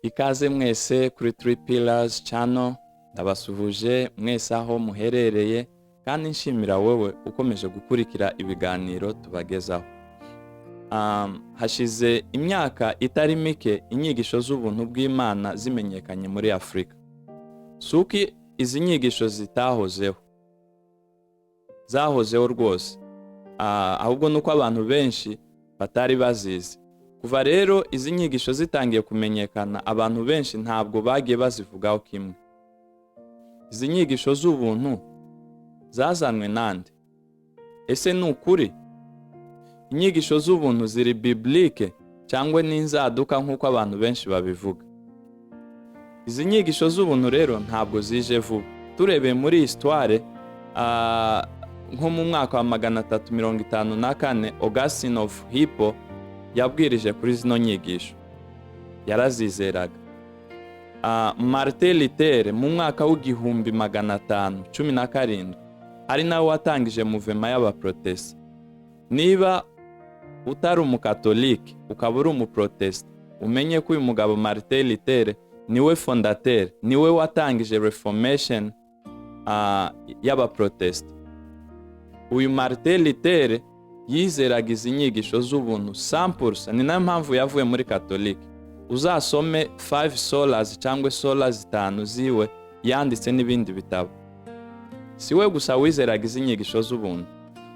Ikaze mwese kuri Three Pillars Channel. Ndabasuhuje mwese aho muherereye, kandi nshimira wowe ukomeje gukurikira ibiganiro tubagezaho. Hashize imyaka itari mike inyigisho z'ubuntu bw'Imana zimenyekanye muri Afurika. Si uko izi nyigisho zitahozeho, zahozeho rwose, ahubwo ni uko abantu benshi batari bazizi. Kuva rero izi nyigisho zitangiye kumenyekana, abantu benshi ntabwo bagiye bazivugaho kimwe. Izi nyigisho z'ubuntu zazanwe nande? Ese ni ukuri? Inyigisho z'ubuntu ziri biblique cyangwa n'inzaduka nk'uko abantu benshi babivuga? Izi nyigisho z'ubuntu rero ntabwo zije vuba. Turebeye muri histoire, nko mu mwaka wa 354, Augustine of Hippo yabwirije kuri zino nyigisho, yarazizeraga. Martin Luther mu mwaka w'1517, ari nawe watangije mouvement y'abaprotesta. Niba utari umukatolike ukaba uri umuprotesta, umenye ko uyu mugabo Martin Luther niwe fondateur, niwe watangije Reformation y'abaprotesta. Uyu Martin Luther yizeraga izi nyigisho z'ubuntu 100%, ni nayo mpamvu yavuye muri katolike. Uzasome Five Solas cyangwa sola zitanu ziwe yanditse n'ibindi bitabo. Si we gusa wizeraga izi nyigisho z'ubuntu.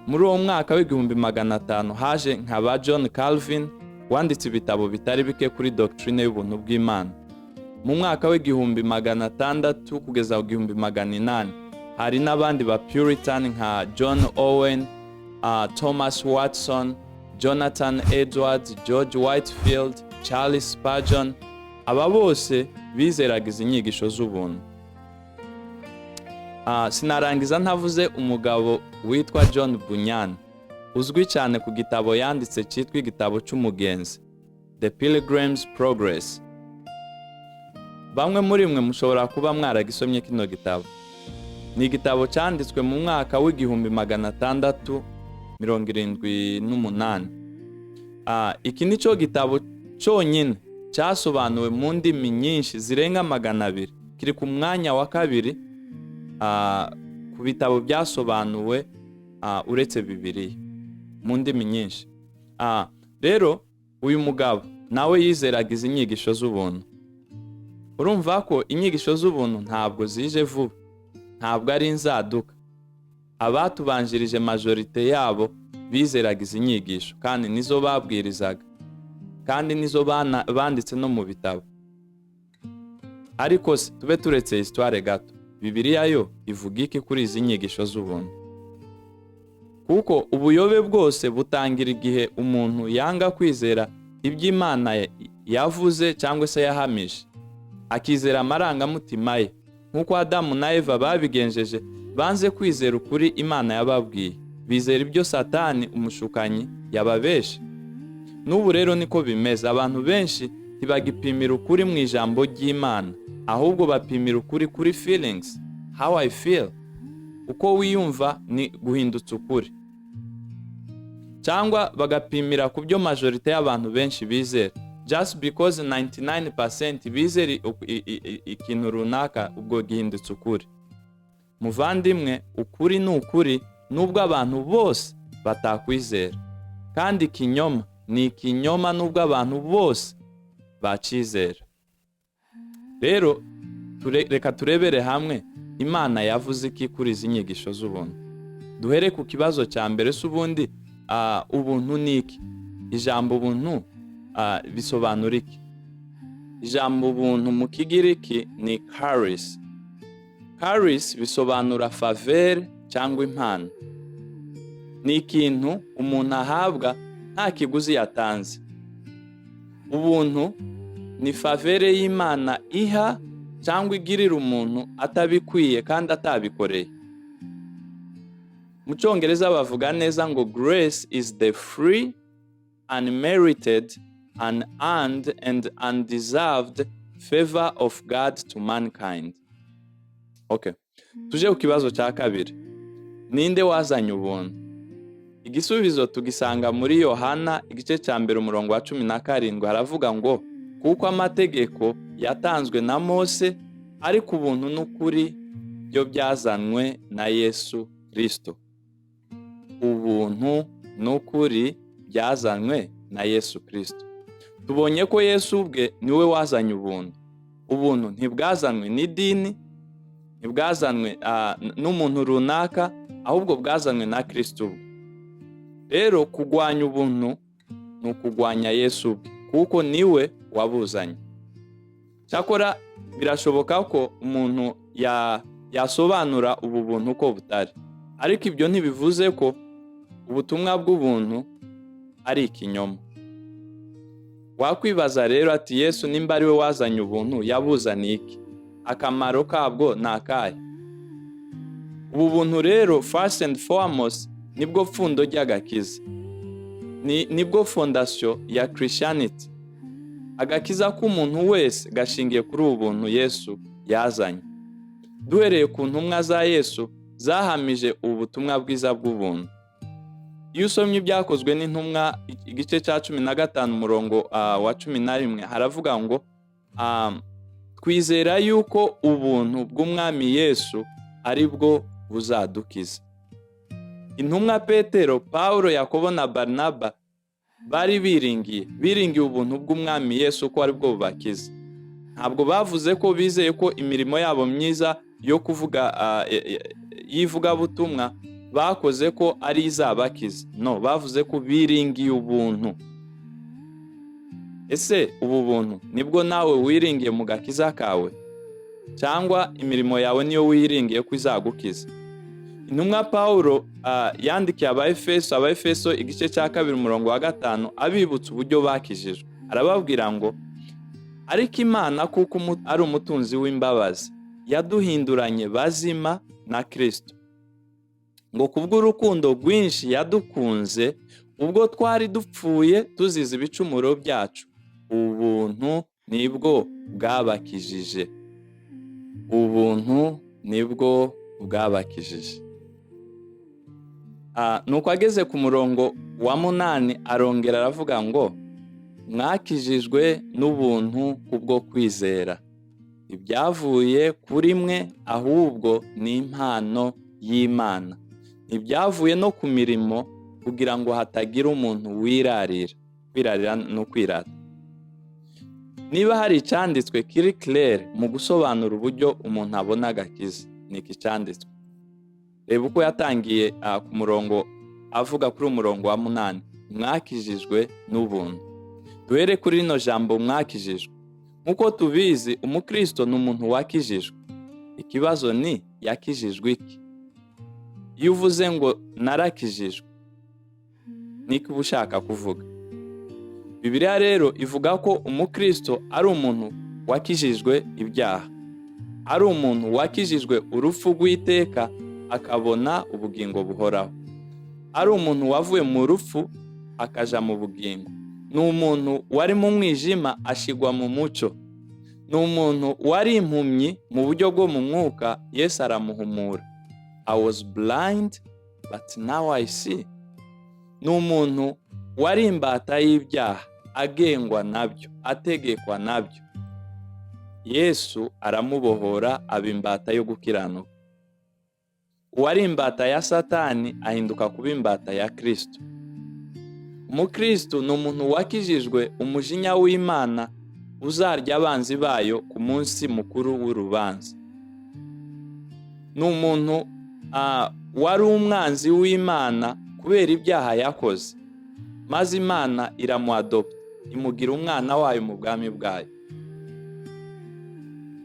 Muri uwo mwaka w'1500 haje nka ba John Calvin, wanditse ibitabo bitari bike kuri doctrine y'ubuntu bw'Imana. Mu mwaka w'1600 kugeza ku 1800 hari n'abandi ba Puritan nka John Owen, Thomas Watson, Jonathan Edwards, George Whitefield, Charles Spurgeon. Aba bose bizeraga izi nyigisho z'ubuntu. Sinarangiza ntavuze umugabo witwa John Bunyan, uzwi cyane ku gitabo yanditse cyitwa Igitabo cy'Umugenzi, The Pilgrim's Progress. Bamwe muri mwe mushobora kuba mwaragisomye kino gitabo. Ni igitabo cyanditswe mu mwaka w'1678. Iki ni cyo gitabo cyonyine cyasobanuwe mu ndimi nyinshi zirenga 200. Kiri ku mwanya wa kabiri ku bitabo byasobanuwe uretse Bibiliya mu ndimi nyinshi. Rero uyu mugabo nawe yizeraga izi nyigisho z'ubuntu. Urumva ko inyigisho z'ubuntu ntabwo zije vuba, ntabwo ari inzaduka. Abatubanjirije, majorité yabo bizeraga izi nyigisho, kandi nizo babwirizaga, kandi nizo banditse no mu bitabo. Ariko se tube turetse histoire gato, Bibiliya yo ivuga iki kuri izi nyigisho z'ubuntu? Kuko ubuyobe bwose butangira igihe umuntu yanga kwizera ibyo Imana yavuze cyangwa se yahamije, akizera amarangamutima ye, nk'uko Adamu na Eva babigenjeje. Banze kwizera ukuri Imana yababwiye, bizera ibyo Satani umushukanyi yababeshe. N'ubu rero niko bimeze. Abantu benshi ntibagipimira ukuri mu ijambo ry'Imana, ahubwo bapimira ukuri kuri feelings, how I feel. Uko wiyumva ni guhindutsa ukuri, cyangwa bagapimira ku byo majorité y'abantu benshi bizera. Just because 99% bizera ikintu runaka, ubwo gihindutse ukuri. Muvandimwe, ukuri ni ukuri nubwo abantu bose batakwizera, kandi ikinyoma ni ikinyoma nubwo abantu bose bacizera. Rero reka turebere hamwe Imana yavuze iki kuri izi nyigisho z'ubuntu. Duhere ku kibazo cya mbere: se ubundi ubuntu ni iki? Ijambo ubuntu bisobanura iki? Ijambo ubuntu mu Kigiriki ni charis. Charis bisobanura faveur cyangwa impano. Ni ikintu umuntu ahabwa nta kiguzi yatanze. Ubuntu ni faveur y'Imana iha cyangwa igirira umuntu atabikwiye kandi atabikoreye. Mu Cyongereza bavuga neza ngo: "Grace is the free, unmerited, unearned and undeserved favor of God to mankind." Okay, tuje ku kibazo cya kabiri: ninde wazanye ubuntu? Igisubizo tugisanga muri Yohana igice cya 1 umurongo wa 17. Haravuga ngo: "Kuko amategeko yatanzwe na Mose, ariko ubuntu n'ukuri byo byazanwe na Yesu Kristo. Ubuntu n'ukuri byazanywe na Yesu Kristo. Tubonye ko Yesu ubwe niwe wazanye ubuntu. Ubuntu ntibwazanywe n'idini, ntibwazanywe n'umuntu runaka, ahubwo bwazanywe na Kristo ubwe. Rero kugwanya ubuntu ni ukugwanya Yesu ubwe, kuko niwe wabuzanye. Cyakora birashoboka ko umuntu yasobanura ubu buntu uko butari, ariko ibyo ntibivuze ko ubutumwa bw'ubuntu ari ikinyoma. Wakwibaza rero ati: "Yesu nimba ari we wazanye ubuntu, yabuzaniye iki? Akamaro kabwo ni akahe?" Ubu buntu rero, first and foremost, nibwo pfundo ry'agakiza, nibwo fondation ya Christianity. Agakiza k'umuntu wese gashingiye kuri ubu buntu Yesu yazanye. Duhereye ku ntumwa za Yesu zahamije ubu butumwa bwiza bw'ubuntu. Iyo usomye Ibyakozwe n'Intumwa igice cya 15, umurongo wa 11, haravuga ngo: "Twizera yuko ubuntu bw'Umwami Yesu ari bwo buzadukiza." Intumwa Petero, Paulo, Yakobo na Barinaba bari biringiye ubuntu bw'Umwami Yesu ko ari bwo bubakiza. Ntabwo bavuze ko bizeye ko imirimo yabo myiza yo kuvuga y'ivugabutumwa bakoze ko ari izabakiza. No, bavuze ko biringiye ubuntu. Ese ubu buntu nibwo nawe wiringiye mu gakiza kawe, cyangwa imirimo yawe niyo wiringiye ko izagukiza? Intumwa Paulo yandikiye Abaefeso, Abaefeso igice cya 2, umurongo wa 5, abibutsa uburyo bakijijwe. Arababwira ngo: "Ariko Imana, kuko ari umutunzi w'imbabazi, yaduhinduranye bazima na Kristo, ngo kubw'urukundo rwinshi yadukunze ubwo twari dupfuye tuzize ibicumuro byacu." Ubuntu nibwo bwabakijije. Ubuntu nibwo bwabakijije. Nuko ageze ku murongo wa 8, arongera aravuga ngo: "Mwakijijwe n'ubuntu kubwo kwizera, ibyavuye kuri mwe, ahubwo ni impano y'Imana, ntibyavuye no ku mirimo, kugira ngo hatagira umuntu wirarira." Kwirarira no kwirata. Niba hari icyanditswe kiri clair mu gusobanura uburyo umuntu abona agakiza, ni iki cyanditswe. Reba uko yatangiye ku murongo, avuga kuri umurongo wa 8: "Mwakijijwe n'ubuntu." Duhere kuri rino jambo "mwakijijwe". Nk'uko tubizi, umukristo ni umuntu wakijijwe. Ikibazo ni: yakijijwe iki? Iyo uvuze ngo "narakijijwe", niko uba ushaka kuvuga? Bibiliya rero ivuga ko umukristo ari umuntu wakijijwe ibyaha, ari umuntu wakijijwe urupfu rw'iteka akabona ubugingo buhoraho, ari umuntu wavuye mu rupfu akaja mu bugingo, ni umuntu wari mu mwijima ashigwa mu mucyo, ni umuntu wari impumyi mu buryo bwo mu mwuka, Yesu aramuhumura. "I was blind, but now I see." Ni umuntu wari imbata y'ibyaha, agengwa nabyo, ategekwa nabyo, Yesu aramubohora, aba imbata yo gukiranuka. Uwari imbata ya Satani ahinduka kuba imbata ya Kristo. Umukristo ni umuntu wakijijwe umujinya w'Imana uzarya abanzi bayo ku munsi mukuru w'urubanza. Ni umuntu wari umwanzi w'Imana kubera ibyaha yakoze, maze Imana iramuadopta, imugira umwana wayo mu bwami bwayo.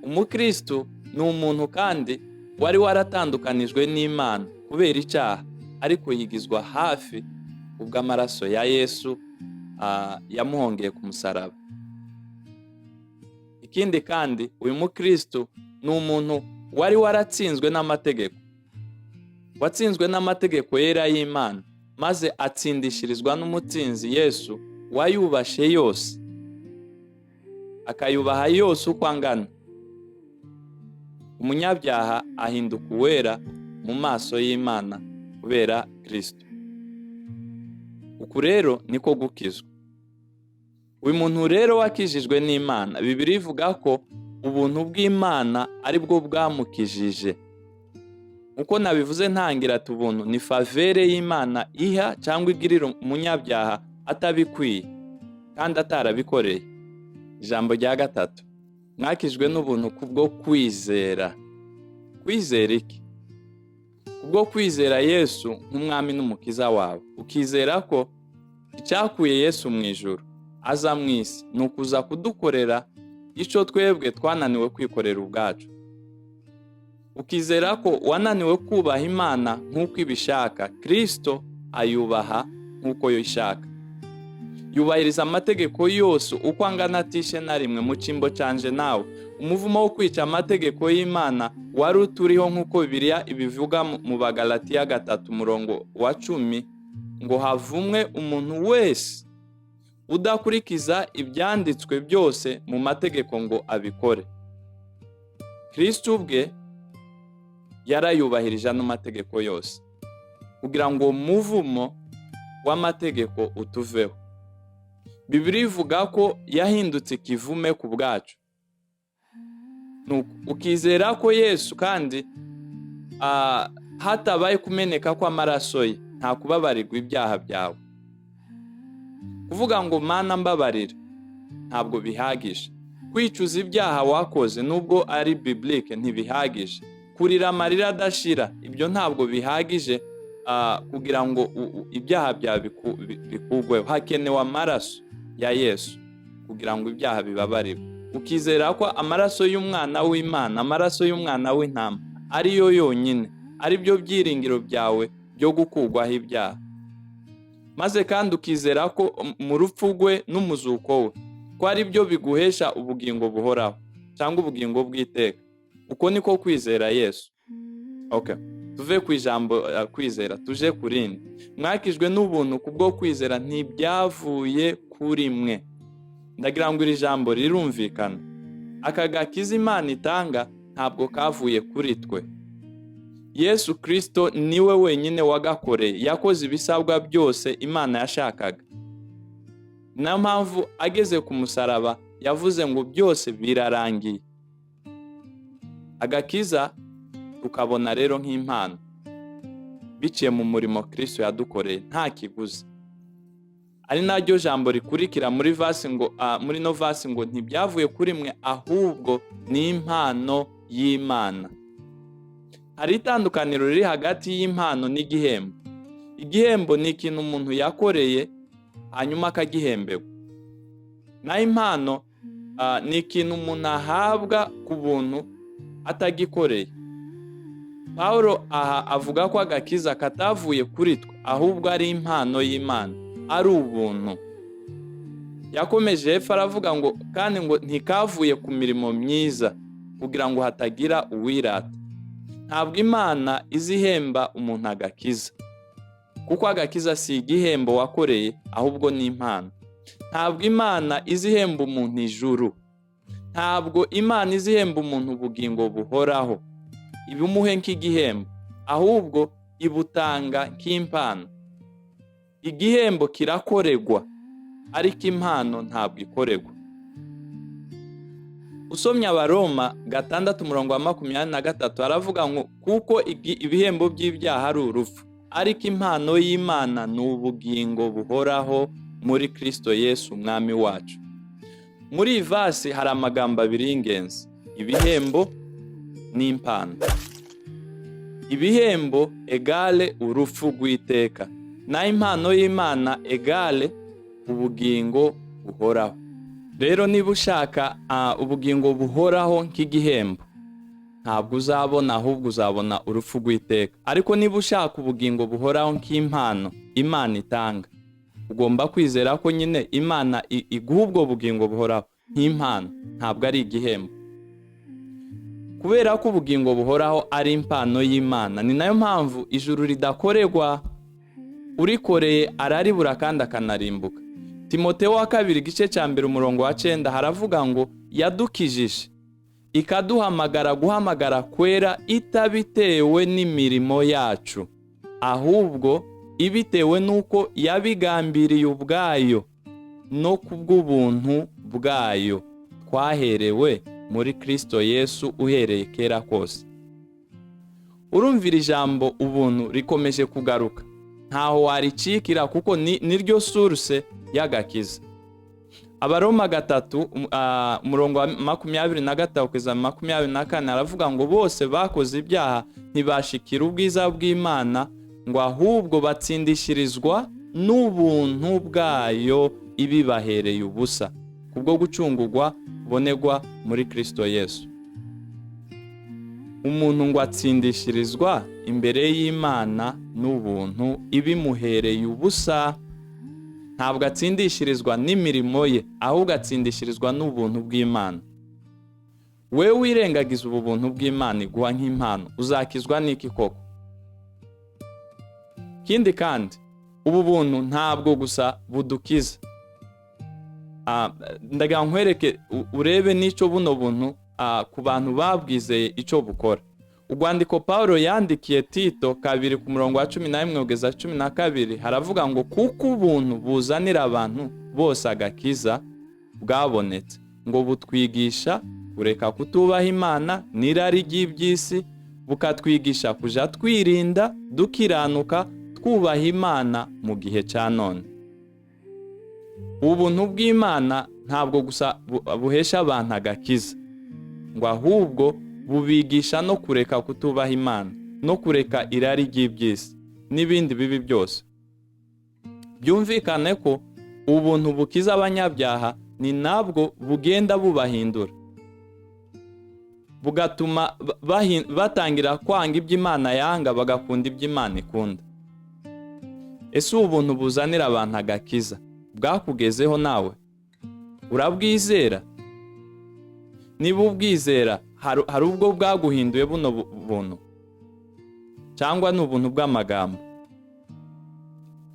Umukristo ni umuntu kandi wari waratandukanijwe n'Imana kubera icyaha, ariko yigizwa hafi kubw'amaraso ya Yesu yamuhongeye ku musaraba. Ikindi kandi, uyu mukristo ni umuntu wari waratsinzwe n'amategeko, watsinzwe n'amategeko yera y'Imana, maze atsindishirizwa n'umutsinzi Yesu wayubashe yose, akayubaha yose uko angana. Umunyabyaha ahinduka uwera mu maso y'Imana kubera Kristo. Uku rero niko gukizwa. Uyu muntu rero wakijijwe n'Imana, Bibiliya ivuga ko ubuntu bw'Imana ari bwo bwamukijije. Nkuko nabivuze ntangira ati ubuntu ni faveur y'Imana iha cyangwa igirira umunyabyaha atabikwiye kandi atarabikoreye. Ijambo rya gatatu: mwakijwe n'ubuntu kubwo kwizera. Kwizera iki? Kubwo kwizera Yesu nk'Umwami n'Umukiza wawe, ukizera ko icyakuye Yesu mu ijuru aza mu isi ni ukuza kudukorera icyo twebwe twananiwe kwikorera ubwacu, ukizera ko wananiwe kubaha Imana nk'uko ibishaka, Kirisito ayubaha nk'uko yo ishaka, yubahiriza amategeko yose uko angana, atishe na rimwe mu cyimbo canje nawe. Umuvumo wo kwica amategeko y'Imana wari uturiho, nk'uko Bibiliya ibivuga mu Bagalatiya 3 umurongo wa 10, ngo havumwe umuntu wese udakurikiza ibyanditswe byose mu mategeko ngo abikore. Kristo ubwe yarayubahirije ano mategeko yose kugira ngo umuvumo w'amategeko utuveho. Bibiliya ivuga ko yahindutse ikivume ku bwacu. Ukizera ko Yesu kandi hatabaye kumeneka kw'amaraso ye nta kubabarirwa ibyaha byawe. Kuvuga ngo "Mana, mbabarira" ntabwo bihagije. Kwicuza ibyaha wakoze, nubwo ari biblique, ntibihagije. Kurira amarira adashira, ibyo ntabwo bihagije kugira ngo ibyaha byawe bikugweho. Hakenewe amaraso ya Yesu kugira ngo ibyaha bibabarirwe. Ukizera ko amaraso y'umwana w'Imana, amaraso y'umwana w'intama, ariyo yonyine, ari byo byiringiro byawe byo gukurwaho ibyaha. Maze kandi ukizera ko mu rupfu rwe n'umuzuko we ko ari byo biguhesha ubugingo buhoraho cyangwa ubugingo bw'iteka. Uko niko kwizera Yesu. Okay. Tuve ku ijambo kwizera tuje ku rindi. Mwakijwe n'ubuntu kubwo kwizera, ntibyavuye kuri mwe. Ndagira ngo iri jambo rirumvikana. Aka gakiza Imana itanga ntabwo kavuye kuri twe. Yesu Kirisito niwe wenyine wagakoreye, yakoze ibisabwa byose Imana yashakaga. Niyo mpamvu ageze ku musaraba yavuze ngo byose birarangiye. Agakiza tukabona rero nk'impano biciye mu murimo Kirisito yadukoreye nta kiguzi, ari naryo jambo rikurikira muri verse ngo muri no verse ngo ntibyavuye kuri mwe, ahubwo ni impano y'Imana. Hari itandukaniro riri hagati y'impano n'igihembo. Igihembo ni ikintu umuntu yakoreye hanyuma akagihemberwa, naho impano ni ikintu umuntu ahabwa ku buntu atagikoreye. Pawulo aha avuga ko agakiza katavuye kuri twe, ahubwo ari impano y'Imana, ari ubuntu. Yakomeje hepfo aravuga ngo kandi ngo ntikavuye ku mirimo myiza, kugira ngo hatagira uwirata. Ntabwo Imana izihemba umuntu agakiza, kuko agakiza si igihembo wakoreye, ahubwo ni impano. Ntabwo Imana izihemba umuntu ijuru. Ntabwo Imana izihemba umuntu ubugingo buhoraho ibimuhe nk'igihembo, ahubwo ibutanga nk'impano. Igihembo kirakorerwa, ariko impano ntabwo ikorerwa. Usomye Abaroma 6 umurongo wa 23, aravuga ngo kuko ibihembo by'ibyaha ari urupfu, ariko impano y'Imana ni ubugingo buhoraho muri Kristo Yesu Umwami wacu. Muri iyi verse hari amagambo abiri y'ingenzi: ibihembo n'impano. Ibihembo égale urupfu rw'iteka, naho impano y'Imana égale ubugingo buhoraho. Rero niba ushaka ubugingo buhoraho nk'igihembo, ntabwo uzabona, ahubwo uzabona urupfu rw'iteka. Ariko niba ushaka ubugingo buhoraho nk'impano Imana itanga, ugomba kwizera ko nyine Imana iguha ubwo bugingo buhoraho nk'impano, ntabwo ari igihembo. Kubera ko ubugingo buhoraho ari impano y'Imana, ni nayo mpamvu ijuru ridakorerwa. Urikoreye araribura kandi akanarimbuka. Timoteyo wa kabiri igice cya 1 umurongo wa 9 haravuga ngo yadukijije ikaduhamagara guhamagara kwera, itabitewe n'imirimo yacu, ahubwo ibitewe n'uko yabigambiriye ubwayo. No kubw'ubuntu bwayo twaherewe muri Kristo Yesu uhereye kera kose. Urumvira, ijambo ubuntu rikomeje kugaruka, ntaho waricikira kuko niryo source y'agakiza. Abaroma 3, umurongo wa 23 kugeza 24 aravuga ngo: "Bose bakoze ibyaha, ntibashikira ubwiza bw'Imana, ngo ahubwo batsindishirizwa n'ubuntu bwayo ibibahereye ubusa kubwo gucungurwa kubonegwa muri Kristo Yesu." Umuntu ngo atsindishirizwa imbere y'Imana n'ubuntu ibimuhereye ubusa. Ntabwo atsindishirizwa n'imirimo ye, ahubwo atsindishirizwa n'ubuntu bw'Imana. Wewe wirengagiza ubu buntu bw'Imana iguha nk'impano, uzakizwa n'iki koko? Ikindi kandi, ubu buntu ntabwo gusa budukiza. Ndagira nkwereke, urebe n'icyo buno buntu ku bantu babwizeye icyo bukora. Urwandiko Paul yandikiye Tito 2, ku murongo wa 11 kugeza 12, haravuga ngo: "Kuko ubuntu buzanira abantu bose agakiza bwabonetse, ngo butwigisha kureka kutubaha Imana n'irari ry'iby'isi, bukatwigisha kuja twirinda, dukiranuka, twubaha Imana mu gihe cya none." Ubuntu bw'Imana ntabwo gusa buhesha abantu agakiza, ngo ahubwo bubigisha no kureka kutubaha Imana no kureka irari ry'iby'isi n'ibindi bibi byose. Byumvikane ko ubuntu bukiza abanyabyaha ni nabwo bugenda bubahindura, bugatuma batangira kwanga ibyo Imana yanga, bagakunda ibyo Imana ikunda. Ese ubu buntu buzanira abantu agakiza bwakugezeho? Nawe urabwizera? Niba ubwizera, hari ubwo bwaguhinduye buno buntu, cyangwa ni ubuntu bw'amagambo?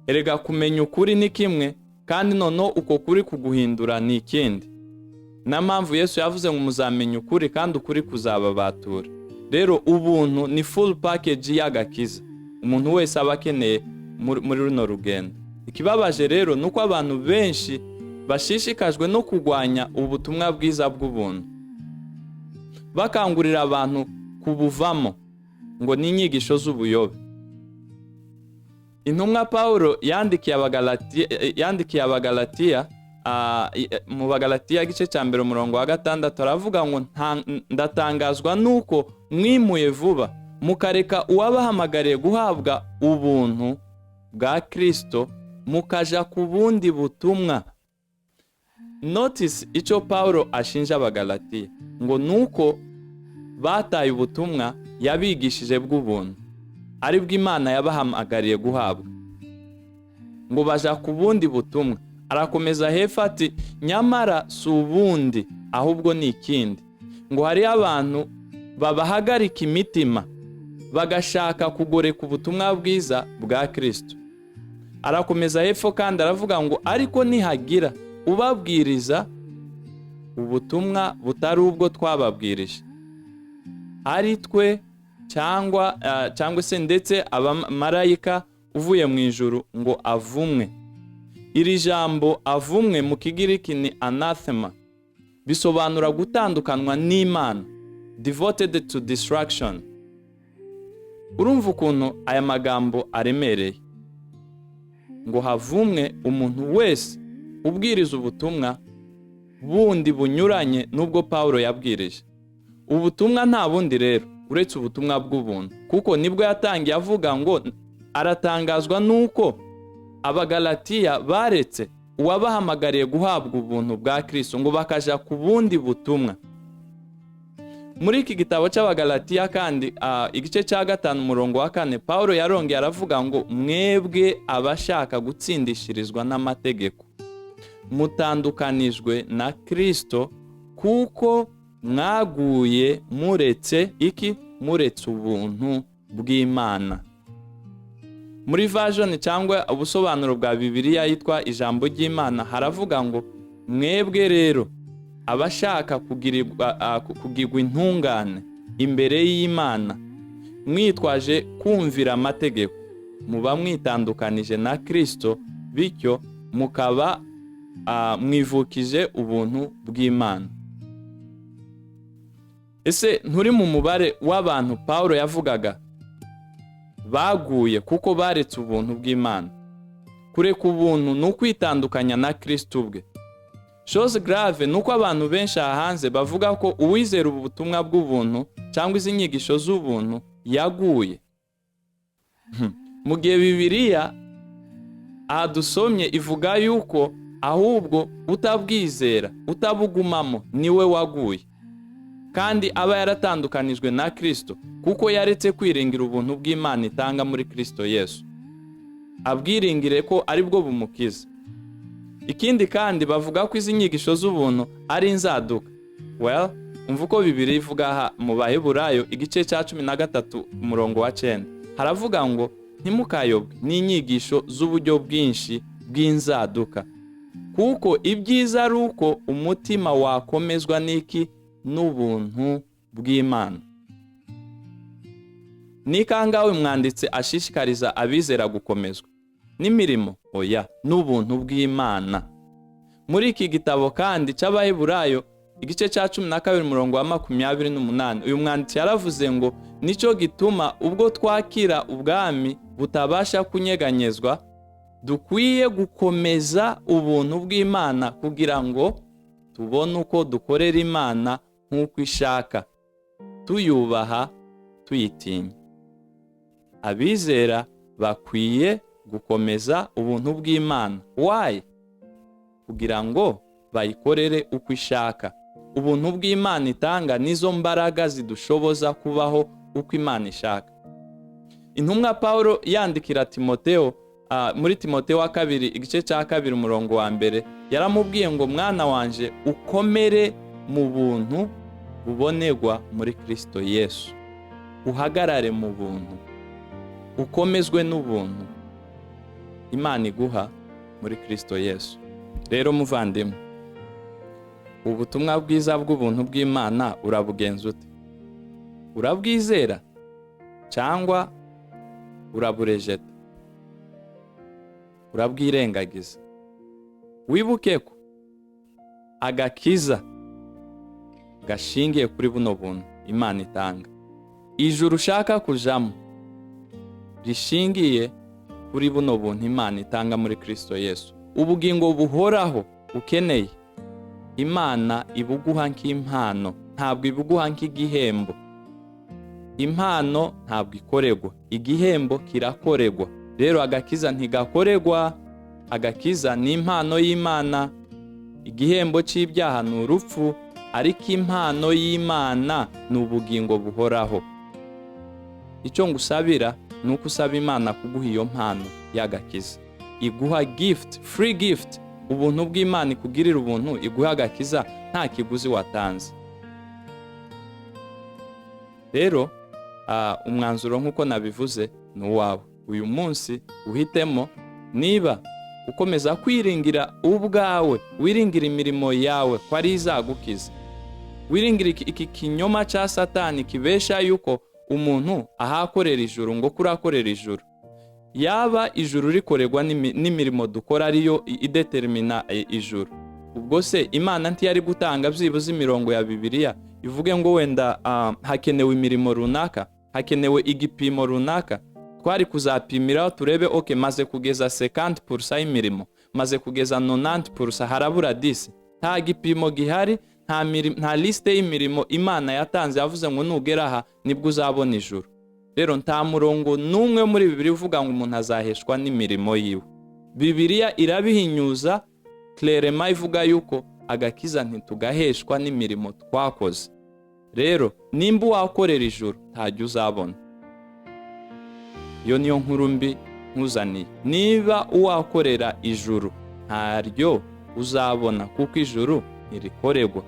Erega kumenya ukuri ni kimwe, kandi noneho uko kuri kuguhindura ni ikindi. Na mpamvu Yesu yavuze ngo: "Muzamenya ukuri, kandi ukuri kuzababatura." Rero ubuntu ni full package y'agakiza umuntu wese aba akeneye muri runo rugendo. Ikibabaje rero ni uko abantu benshi bashishikajwe no kurwanya ubutumwa bwiza bw'ubuntu, bakangurira abantu kubuvamo ngo ni inyigisho z'ubuyobe. Intumwa Paul yandikiye Abagalatiya, mu Bagalatiya igice cya 1, umurongo wa 6, aravuga ngo: "Ndatangazwa nuko mwimuye vuba, mukareka uwabahamagariye guhabwa ubuntu bwa Kristo, mukaja ku bundi butumwa." Notice icyo Paul ashinja Abagalatiya, ngo nuko bataye ubutumwa yabigishije bw'ubuntu, aribwo Imana yabahamagariye guhabwa, ngo baja ku bundi butumwa. Arakomeza hepfo ati: "Nyamara si ubundi, ahubwo ni ikindi, ngo hariyo abantu babahagarika imitima, bagashaka kugoreka ubutumwa bwiza bwa Kristo." Arakomeza hepfo kandi aravuga ngo: "Ariko nihagira ubabwiriza ubutumwa butari ubwo twababwirije, ari twe cyangwa se ndetse abamarayika uvuye mu ijuru, ngo avumwe." Iri jambo "avumwe" mu Kigiriki ni anathema, bisobanura gutandukanwa n'Imana, devoted to destruction. Urumva ukuntu aya magambo aremereye, ngo havumwe umuntu wese ubwiriza ubutumwa bundi bunyuranye n'ubwo Pawulo yabwirije. Ubutumwa nta bundi rero uretse ubutumwa bw'ubuntu, kuko nibwo yatangiye avuga ngo aratangazwa n'uko Abagalatiya baretse uwabahamagariye guhabwa ubuntu bwa Kristo, ngo bakaja ku bundi butumwa. Muri iki gitabo cy'Abagalatiya kandi, igice cya 5, umurongo wa 4, Paul yarongeye aravuga ngo: "Mwebwe abashaka gutsindishirizwa n'amategeko mutandukanijwe na Kristo, kuko mwaguye muretse iki? Muretse ubuntu bw'Imana." Muri version cyangwa ubusobanuro bwa Bibiliya yitwa Ijambo ry'Imana haravuga ngo: "Mwebwe rero abashaka kugirwa intungane imbere y'Imana mwitwaje kumvira amategeko, muba mwitandukanije na Kristo, bityo mukaba Mwivukije ubuntu bw'Imana. Ese nturi mu mubare w'abantu Pawulo yavugaga baguye kuko baretse ubuntu bw'Imana? Kureka ubuntu ni ukwitandukanya na Kristo ubwe. Chose grave ni uko abantu benshi aha hanze bavuga ko uwizera ubu butumwa bw'ubuntu cyangwa izi nyigisho z'ubuntu yaguye, mu gihe Bibiliya aha dusomye ivuga yuko ahubwo utabwizera, utabugumamo, niwe waguye, kandi aba yaratandukanijwe na Kristo kuko yaretse kwiringira ubuntu bw'Imana itanga muri Kristo Yesu, abwiringire ko aribwo bumukiza. Ikindi kandi, bavuga ko izi nyigisho z'ubuntu ari inzaduka. Well, umva uko Bibiliya ivuga aha mu Baheburayo igice cya 13 umurongo wa 9, haravuga ngo: "Ntimukayobwe n'inyigisho z'uburyo bwinshi bw'inzaduka, kuko ibyiza ari uko umutima wakomezwa n'iki? N'ubuntu bw'Imana." Ni kangahe umwanditsi ashishikariza abizera gukomezwa n'imirimo? Oya, n'ubuntu bw'Imana. Muri iki gitabo kandi cy'Abaheburayo igice cya 12 umurongo wa 28, uyu mwanditsi yaravuze ngo: "Nicyo gituma ubwo twakira ubwami butabasha kunyeganyezwa, dukwiye gukomeza ubuntu bw'Imana kugira ngo tubone uko dukorera Imana nk'uko ishaka, tuyubaha, tuyitinya." Abizera bakwiye gukomeza ubuntu bw'Imana. Why? Kugira ngo bayikorere uko ishaka. Ubuntu bw'Imana itanga nizo mbaraga zidushoboza kubaho uko Imana ishaka. Intumwa Paul yandikira Timoteo, muri Timoteo wa kabiri igice cya 2 umurongo wa 1, yaramubwiye ngo: "Mwana wanje, ukomere mu buntu bubonerwa muri Kristo Yesu." Uhagarare mu buntu, ukomezwe n'ubuntu Imana iguha muri Kristo Yesu. Rero muvandimwe, ubutumwa bwiza bw'ubuntu bw'Imana urabugenza ute? Urabwizera cyangwa uraburejeta, urabwirengagiza? Wibuke ko agakiza gashingiye kuri buno buntu Imana itanga. Ijuru ushaka kujamo rishingiye kuri buno buntu Imana itanga muri Kristo Yesu. Ubugingo buhoraho ukeneye, Imana ibuguha nk'impano, ntabwo ibuguha nk'igihembo. Impano ntabwo ikoregwa, igihembo kirakoregwa. Rero agakiza ntigakoregwa, agakiza ni impano y'Imana. Igihembo cy'ibyaha ni urupfu, ariko impano y'Imana ni ubugingo buhoraho. Icyo ngusabira ni uko usaba Imana kuguha iyo mpano y'agakiza, iguha gift, free gift, ubuntu bw'Imana, ikugirira ubuntu, iguha agakiza nta kiguzi watanze. Rero umwanzuro, nk'uko nabivuze, ni uwawe. Uyu munsi uhitemo niba ukomeza kwiringira ubwawe, wiringira imirimo yawe ko ari izagukiza, wiringira iki kinyoma cya Satani kibesha yuko umuntu ahakorera ijuru, ngo kurakorera ijuru. Yaba ijuru rikorerwa n'imirimo dukora, ariyo idetermina ijuru, ubwo se Imana ntiyari gutanga byibuze imirongo ya Bibiliya ivuge ngo wenda hakenewe imirimo runaka, hakenewe igipimo runaka twari kuzapimiraho turebe: "Ok, maze kugeza 50% y'imirimo, maze kugeza 90%, harabura 10"? Nta gipimo gihari, nta liste y'imirimo Imana yatanze yavuze ngo nugera aha nibwo uzabona ijuru. Rero nta murongo n'umwe muri Bibiliya uvuga ngo umuntu azaheshwa n'imirimo yiwe. Bibiliya irabihinyuza clairement, ivuga yuko agakiza ntitugaheshwa n'imirimo twakoze. Rero nimba wakorera ijuru, ntajya uzabona. Iyo niyo nkuru mbi nkuzaniye. Niba uwakorera ijuru, ntaryo uzabona, kuko ijuru ntirikoregwa.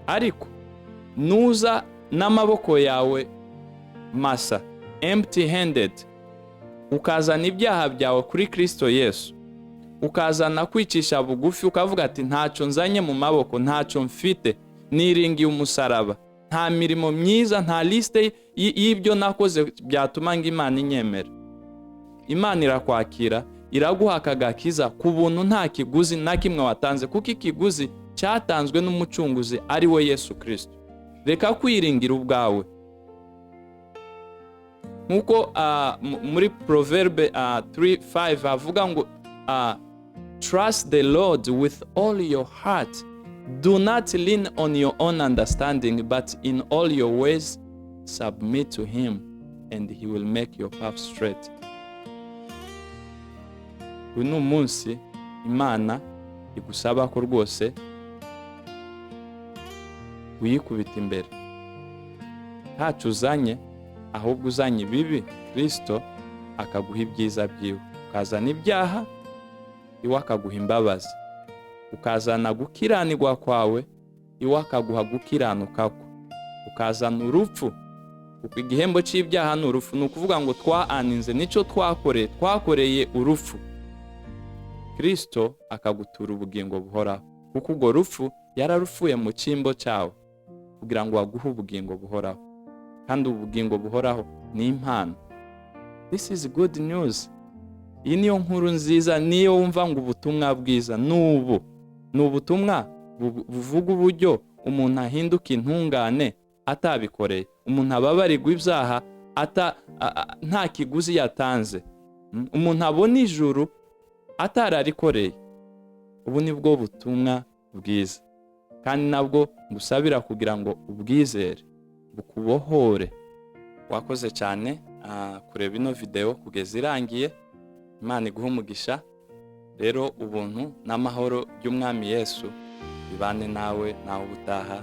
Ariko nuza n'amaboko yawe masa, empty handed, ukazana ibyaha byawe kuri Kristo Yesu, ukazana kwicisha bugufi, ukavuga ati: "Ntacyo nzanye mu maboko, ntacyo mfite, niringiye umusaraba, nta mirimo myiza, nta liste y'ibyo nakoze byatuma ngo Imana inyemera", Imana irakwakira. Iraguha akagakiza ku buntu, nta kiguzi na kimwe watanze, kuko ikiguzi cyatanzwe n'Umucunguzi, ari we Yesu Kirisito. Reka kwiringira ubwawe. Nk'uko muri Proverbe 3:5 havuga ngo "Trust the Lord with all your heart. Do not lean on your own understanding, but in all your ways submit to him, and he will make your path straight." Uyu ni umunsi Imana igusaba ko rwose uyikubita imbere, ntacyo uzanye, ahubwo uzanye ibibi, Kirisito akaguha ibyiza byiwe. Ukazana ibyaha, iwe akaguha imbabazi. Ukazana gukiranirwa kwawe, iwe akaguha gukiranuka kwe. Ukazana urupfu, kuko igihembo cy'ibyaha ni urupfu. Ni ukuvuga ngo twaaninze, nicyo twakoreye, twakoreye urupfu. Kirisito akagutura ubugingo buhoraho, kuko urwo rupfu yararupfuye mu cyimbo cyawe kugira ngo aguhe ubugingo buhoraho. Kandi ubugingo buhoraho ni impano. This is good news. Iyi niyo nkuru nziza. Niyo wumva ngo ubutumwa bwiza, ni ubu ni ubutumwa buvuga uburyo umuntu ahinduka intungane atabikoreye, umuntu ababarirwa ibyaha nta kiguzi yatanze, umuntu abona ijuru atararikoreye. Ubu ni bwo butumwa bwiza, kandi nabwo ngusabira kugira ngo ubwizere bukubohore. Wakoze cyane kureba ino videwo kugeza irangiye. Imana iguhe umugisha. Rero ubuntu n'amahoro by'Umwami Yesu bibane nawe. Nawe ubutaha.